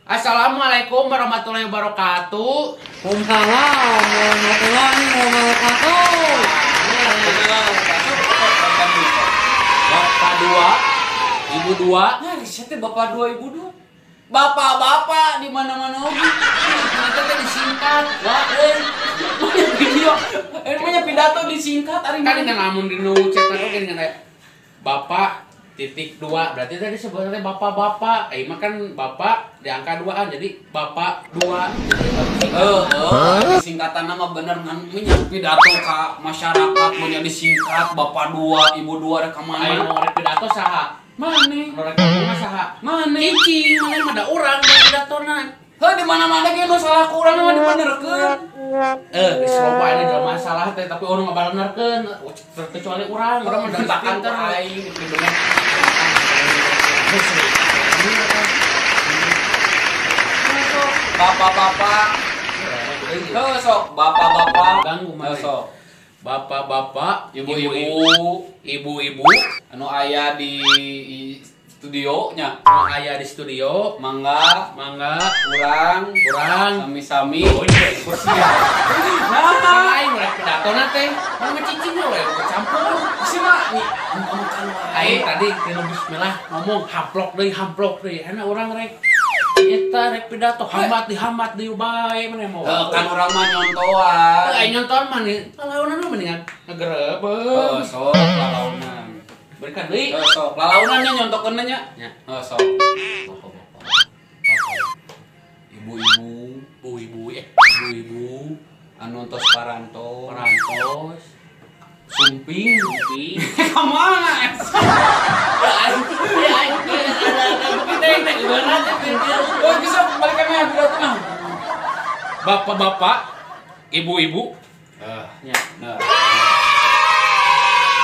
Assalamualaikum warahmatullahi wabarakatuh. Waalaikumsalam warahmatullahi wabarakatuh. Bapak dua, ibu dua. Nah, risetnya bapak dua, ibu dua. Bapak-bapak di mana-mana oge. Nanti teh disingkat. Wah, video. Punya pidato disingkat ari kan lamun di nu cetak oge ngan bapak titik dua berarti tadi sebenarnya bapak-bapak. Mah kan bapak di angka duaan jadi bapak dua. Singkatan nama bener ngan punya pidato ka masyarakat punya disingkat bapak dua, ibu dua rek ka mana? Ayo rek pidato saha? Mane? Rek ngomong saha? Mane? Cicing, mane mah da urang pidatona. Heuh di mana-mana ge nu salah ku urang mah dibenerkeun. Geus loba aya jelema salah teh tapi urang ngabarenerkeun kecuali urang, urang mah da pinter aing dipidona. Bapak-bapak. Heuh sok bapak-bapak ganggu mah sok. Bapak-bapak, ibu-ibu, ibu-ibu anu aya di studio nya. Anu aya di studio, mangga, mangga, urang, urang sami-sami. Oh iya, kursi. Nah, aing rek pidatona teh, mah cicing we kecampur. Si mah ngomongkan wae. Aing tadi tinu bismillah ngomong hamplok deui. Enak urang rek eta rek pidato hambat dihambat deui bae maneh mau. Kan urang mah nyontoan. Aing nyontoan mah lalaunan mah mendingan ngegerebeg. Heuh sok lalaunan. Berikan deui. Heuh sok lalaunan nya nyontokeun nya. Heuh sok. Bapak-bapak. Ibu-ibu, ibu-ibu ibu-ibu anu tos parantos, parantos. Sumping, sumping. Ka mana? Oh, bisa balikan pidato mah. Bapak-bapak, ibu-ibu. Nya. Nah.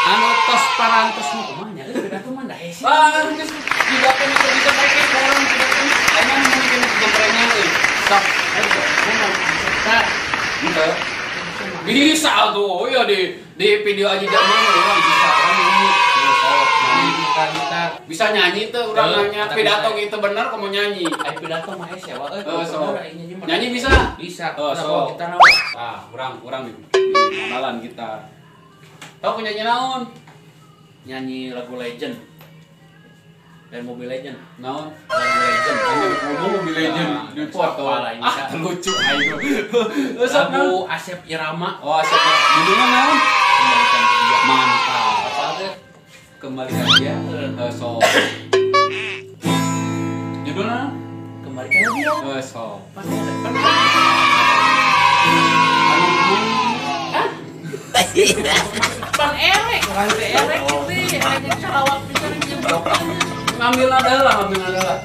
Anu tos parantos mah kumaha nya pidato mah da hese. Ah, geus pidato mah bisa balik ka urang pidato. Aing mah mun gorengan euy. Sok. Tah. Henteu. Bisa tuh, oh iya di video aja zaman orang bisa orang nyanyi. Sok, gitar. Bisa nyanyi tuh orang nanya pidato gitu bener kamu nyanyi. Ai pidato mah hese wa euy. Nyanyi bisa? Bisa. Oh, sok. Gitar naon? Ah, urang di modalan gitar. Tahu nyanyi naon? Nyanyi lagu Legend. Dan Mobile Legend. Naon? Lagu Legend. Ngomong Mobile Legend di foto. Ah, lucu aing. Lagu Asep Irama. Oh, Asep. Judulnya naon? Kembalikan Dia. Mantap. Apa teh? Kembalikan Dia. Sok. Judulnya Kembalikan Dia. Sok. Pan erek, orang teh erek gitu. Hanya salawat pisan jeung ngambil adalah, ngambil adalah.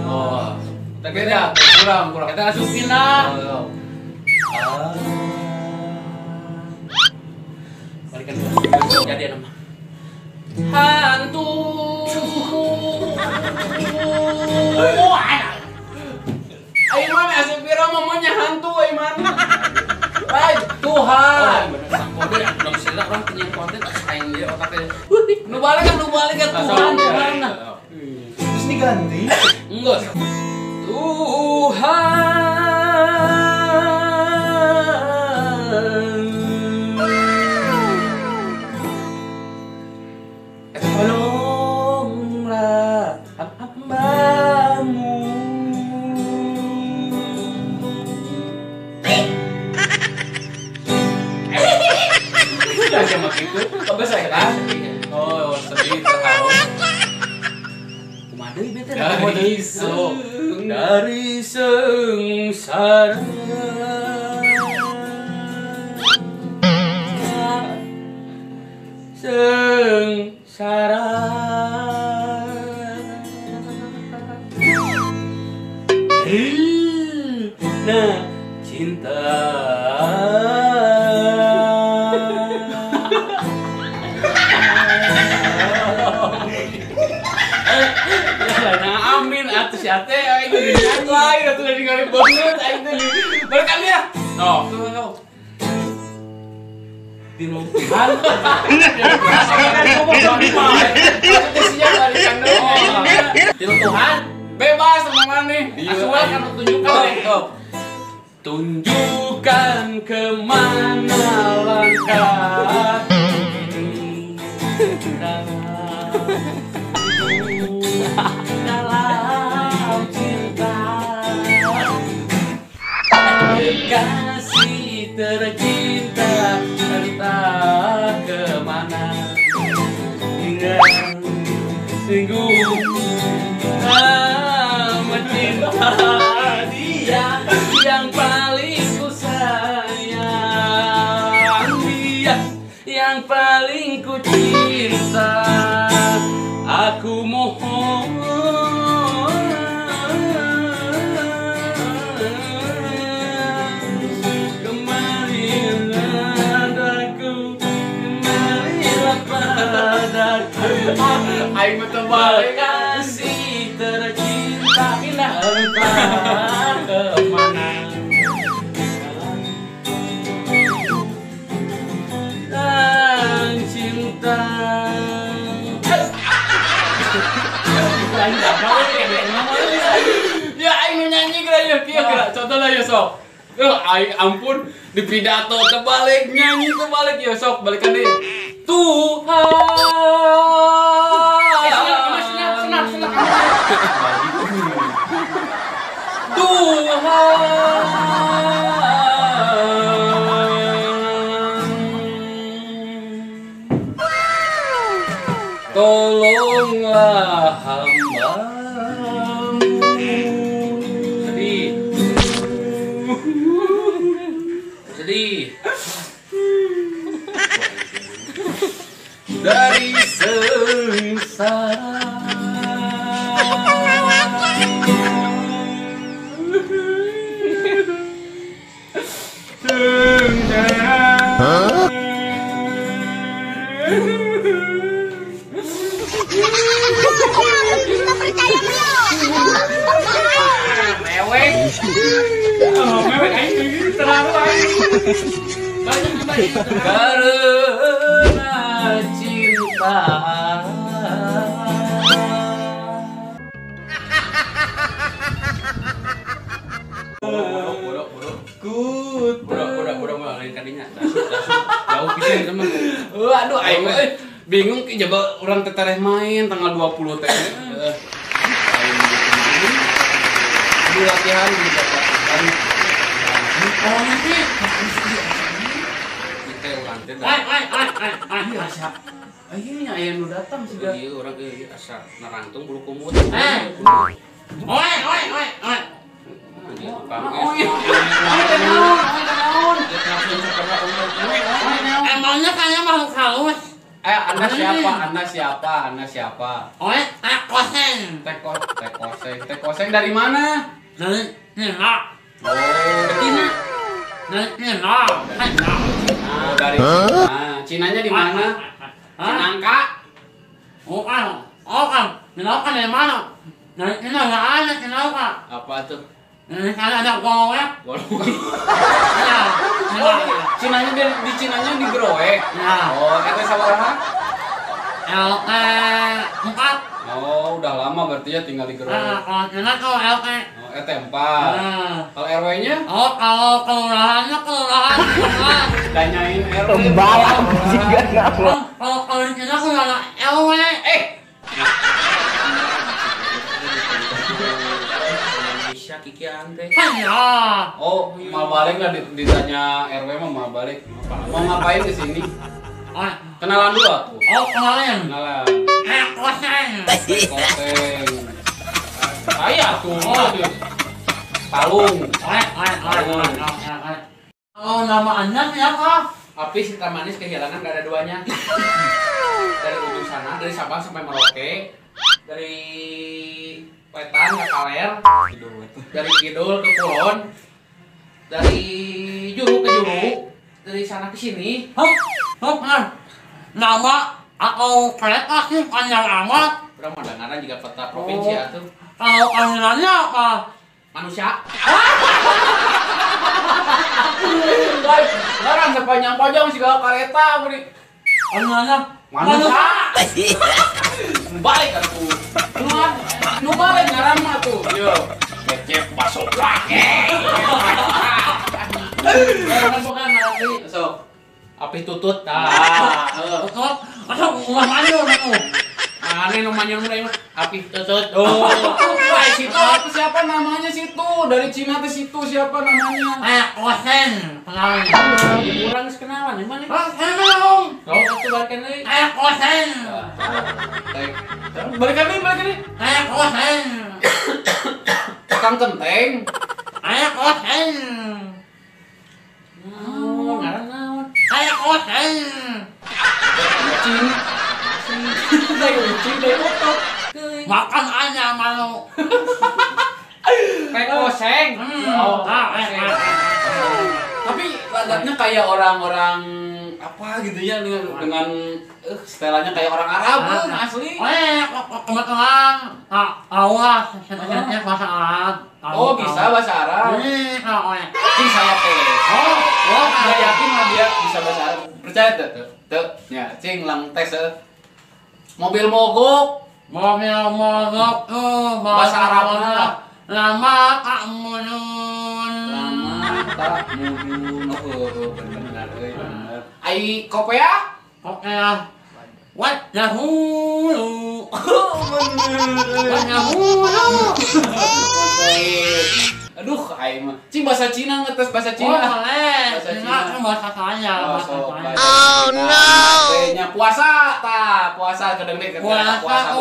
Oh, beda, kurang. Kita langsung pindah. Balikan dulu. Jadi nama. Hantu. Ayo mana Asep Irama mamanya hantu, ayo mana? Baik, Tuhan. Kode belum sila orang punya konten aing dia otaknya. Nu balik kan Tuhan, Tuhan. Terus diganti? Enggak. Tuhan. Tolonglah hambamu. Sama gitu, apa saya kan? Oh, sedih terharu. Kumaha deui bete dari sengsara. Sengsara. Nah, cinta. Nah, amin atuh si ate aing nyanyi. Lain atuh ningali banget aing teh. Balikan dia. No. Tuh. Tinu Tuhan. Tunjukkan kemana langkah ini dalam cinta. Kasih tercinta entah kemana hingga singgung mencinta dia yang paling ku sayang, dia yang paling ku cinta. Aku mohon kembalilah padaku, kembalilah padaku. Aing betul balik. Kasih tercinta entah kemana. Dan cinta. Ya aing nu nyanyi geura ya kieu geura contohna ya sok. Aing ampun di pidato terbalik nyanyi terbalik ya sok balikan deui. Tuhan. Senang senang. Tuhan. Tolonglah hambamu. Sedih. Sedih. Dari sengsara. Huh? Percaya belum? Mewek. Mewek aing terlalu aing. Karena cinta. Bodoh, bodoh. Bodoh, bodoh, bodoh lain kadinya. Jauh pisan teman. Waduh aing bingung coba orang tetereh main tanggal 20 teh. Aduh latihan di kan. Oh nanti kita urang teh. Ai asa. Ayeuna nya aya nu datang siga. Ieu urang euy asa narangtung bulu kumut. Oi oi oi oi. Emangnya kayaknya makhluk halus. Anda siapa? Anda siapa? Anda siapa? Oh, Tekoseng. Tekoseng. Tekoseng dari mana? Dari Cina. Oh, Cina. Dari Cina. Oh, dari Cina. Cinanya di mana? Cinangka. Bukan. Oh, kan. Cinangka dari mana? Dari Cina nggak ada Cinangka. Apa tuh? Dari sana ada golek. Golek. Oh, Cinanya di Cinanya di Groek. Ya. Oh, RT sabaraha? LT 4. Oh, udah lama berarti ya tinggal di Groek. Nah, kalau Cina kalau LT. Oh, RT 4. Nah. Kalau RW-nya? Oh, kalau kelurahannya kelurahan. Tanyain RW. Pembalap juga kenapa? Kalau di Cina kelurahan LW. Indonesia kikian teh. Oh, mal balik lah ditanya RW mah mal balik. Mau ngapain ke sini? Kenalan dulu atuh. Oh, kenalan. Kenalan. Koseng. Koseng. Saya tuh. Palung. Oh, nama Anda siapa? Api Sinta Manis kehilangan gak ada duanya. Dari ujung sana, dari Sabang sampai Merauke, dari Wetan ke Kaler, dari Kidul ke Kulon, dari juru ke juru, dari sana ke sini. Hah? Nama atau kereta sih panjang amat. Udah mau dengaran juga peta provinsi atuh. Kalau panggilannya apa? Manusia. Larang sepanjang panjang segala kereta beri. Panggilannya manusia. Balik atuh. Nu balik ngaran mah tuh. Yo. Kecep bakso. Bukan lagi. Sok. Api tutut. Ah, tutut. Asa ulah manyun atuh. Aneh nu manyun mah api tutut. Oh. Wah, situ siapa namanya situ? Dari Cina ke situ siapa namanya? Kosen, kenalan. Kurang kenalan di mana? Ah, kenal. Oh, itu balikan deui. Kosen. Balikan deui, balikan deui. Kosen. Tukang kenteng. Kosen. Naon, ngaran naon? Kosen. Kucing. Dari kucing, dari otot. Makan aja malu. Kayak koseng. Oh, tapi logatnya kayak orang-orang apa gitu ya dengan setelannya kayak orang Arab asli. Kebetulan Allah sebenarnya bahasa Arab. Oh, bisa bahasa Arab. Cing saya teh. Oh, nggak yakin lah dia bisa bahasa Arab. Percaya tuh? Tuh, ya, cing lang tes. Mobil mogok. Mobil mogok tuh bahasa Arabnya lama tak mudun. Lama tak mudun. Oh, bener bener. Ai kopea? Kopea. Wat dahulu. Bener. Wat dahulu. Aduh, ai mah. Cing bahasa Cina ngetes bahasa Cina. Oh, boleh. Bahasa Cina bahasa saya, bahasa saya. Oh no. Nya puasa ta, puasa kedeng deui puasa puasa.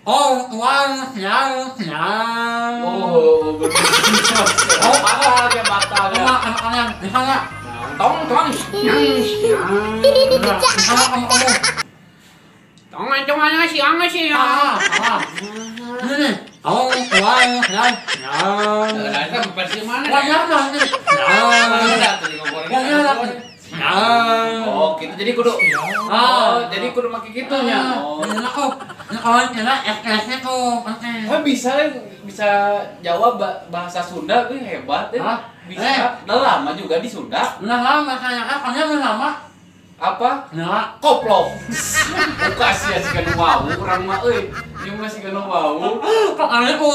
Oh, tuan siang siang. Oh, bener. Oh, batal ya, batal ya. Makan bisa enggak? Tong tong. Siang. Kamu. Tong tong siang siang. Ah. Ini. Oh, tuan siang siang. Nah, itu versi mana? Wajah nih. Oh, gitu. Jadi kudu. Oh, jadi kudu make kitu nya. Oh. Kalau Cina ekspresi tuh penting. Oh, bisa jawab bahasa Sunda tuh hebat ya. Bisa. Udah lama juga di Sunda. Udah lama saya, kayaknya udah lama. Apa? Nah, koplok. Buka sih ya siga nu wau urang mah euy. Ieu mah siga nu wau. Kok aneh ku.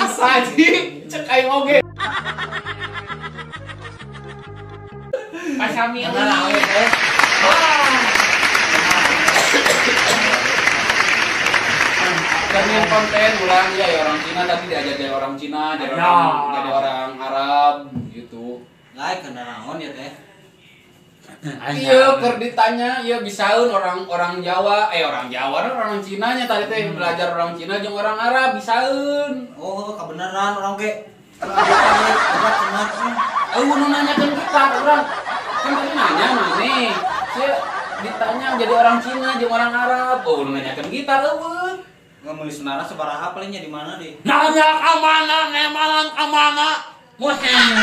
Susah ji, cek aing oge. Pasami kenal we teh. Karena konten ulang ya orang Cina tadi diajar dari orang Cina, jadi orang Arab gitu. Lain kana naon ya teh. Iya, keur ditanya, iya bisaeun orang Jawa, orang Jawa orang Cina nya tadi teh belajar orang Cina jeung orang Arab bisaeun. Oh, kebenaran orang ge. Eueuh nu nanyakeun kita urang. Kan tadi nanya maneh. Sia ditanya jadi orang Cina jeung orang Arab. Oh, nu nanyakeun kita eueuh. Nggak meuli senara sabaraha palingnya di mana deh? Nanya ka mana, nemalan ka mana? Musim.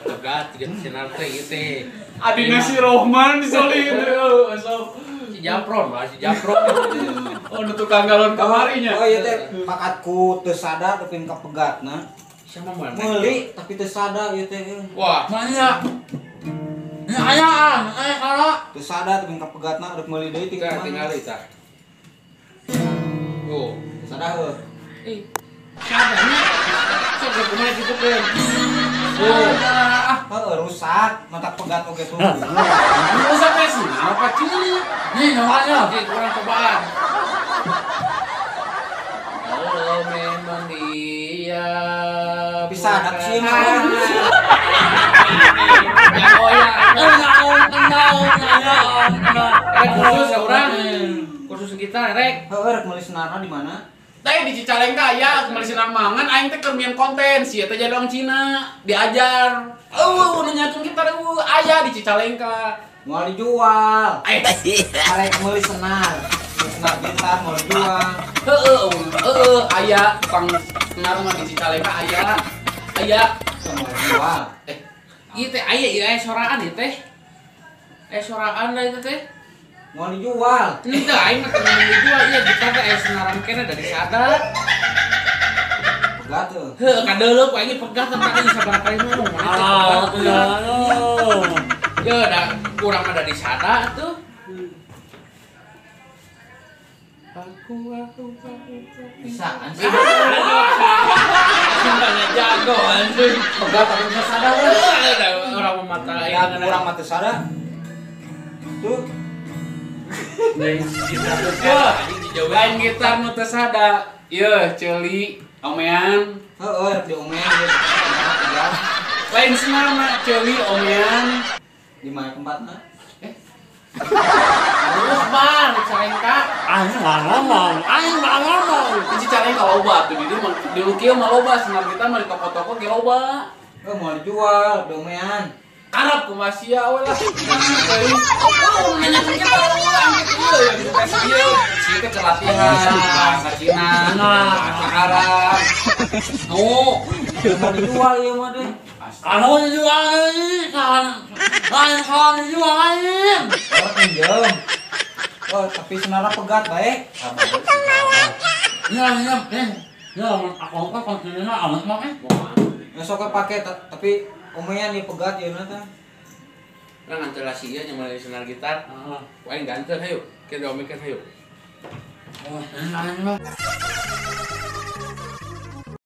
Pegat tiga sinar teh gitu. Adina si Rohman disoli itu. Si Japron lah, si Japron. Oh, nu tukang galon kamarinya. Oh iya teh, pakatku teu sadar tepin ka pegatna. Siapa mana? Meuli tapi teu sadar ieu teh. Wah, banyak. Ya ayaan, kalau teu sadar tepin ka pegatna rek meuli deui tinggal tinggal tah. Oh, teu sadar heuh. Ih, sadarnya. Sok kumaha kitu keun. Oh, heuh rusak, mata pegat oge tuh. Rusak teh sih, apa cilik? Nih, namanya. Ih, kurang cobaan. Kalau memang dia bisa ada sih. Oh ya, rek khusus ya orang, khusus kita rek. Heuh, rek meuli senarna di mana? Teh di Cicalengka aya meuli senar mangan aing teh keur mieun konten sia teh jadi orang Cina diajar. Eueuh nanyakeun kita eueuh aya di Cicalengka. Moal dijual. Eh, arek meuli senar. Senar gitar moal dijual. Heueuh, heueuh aya tukang senar mah di Cicalengka aya. Aya moal dijual. Eh, ieu teh aya ieu aya soraan ieu teh. Aya soraan da itu teh. Mau dijual. Ini teh aing mah teu dijual ieu gitar teh aya senaran kene dari sadar. Pegat tuh. Heuh, kadeuleuh ku aing pegat teh tadi sabaraha kali ngomong. Ah, ya da kurang ada di sada tuh. Bisa anjing. Jago anjing. Pegat tapi bisa sadar. Orang mata orang mata sadar. Tuh. Lain gitar nu teu sada. Ieu ceuli omean. Heeh, di omean ieu. Lain senarna ceuli omean. Di mana tempatna? Terus bar Cicalengka. Aing mah ngomong, aing mah ngomong. Di Cicalengka loba tuh di dieu di Lukio mah loba senar kita mah di toko-toko ge loba. Heuh mau dijual di omean. Karep kumaha sia we lah. Oh, nanya kita ulang gitu ya di tes ieu. Sia teh latihan bahasa Cina, bahasa Arab. Nu, mau dijual ieu mah deh. Kalau dijual euy, lain kalau dijual aing. Oh, pinjem. Oh, tapi senara pegat bae. Iya, iya, eh. Ya, aku kan kontennya amat mah eh. Besok pakai tapi omean nih pegat ieu na teh. Urang nganter lah sia nya meuli senar gitar. Heeh. Ku aing ganter hayu. Kita diomekeun hayu. Oh, ini aing mah.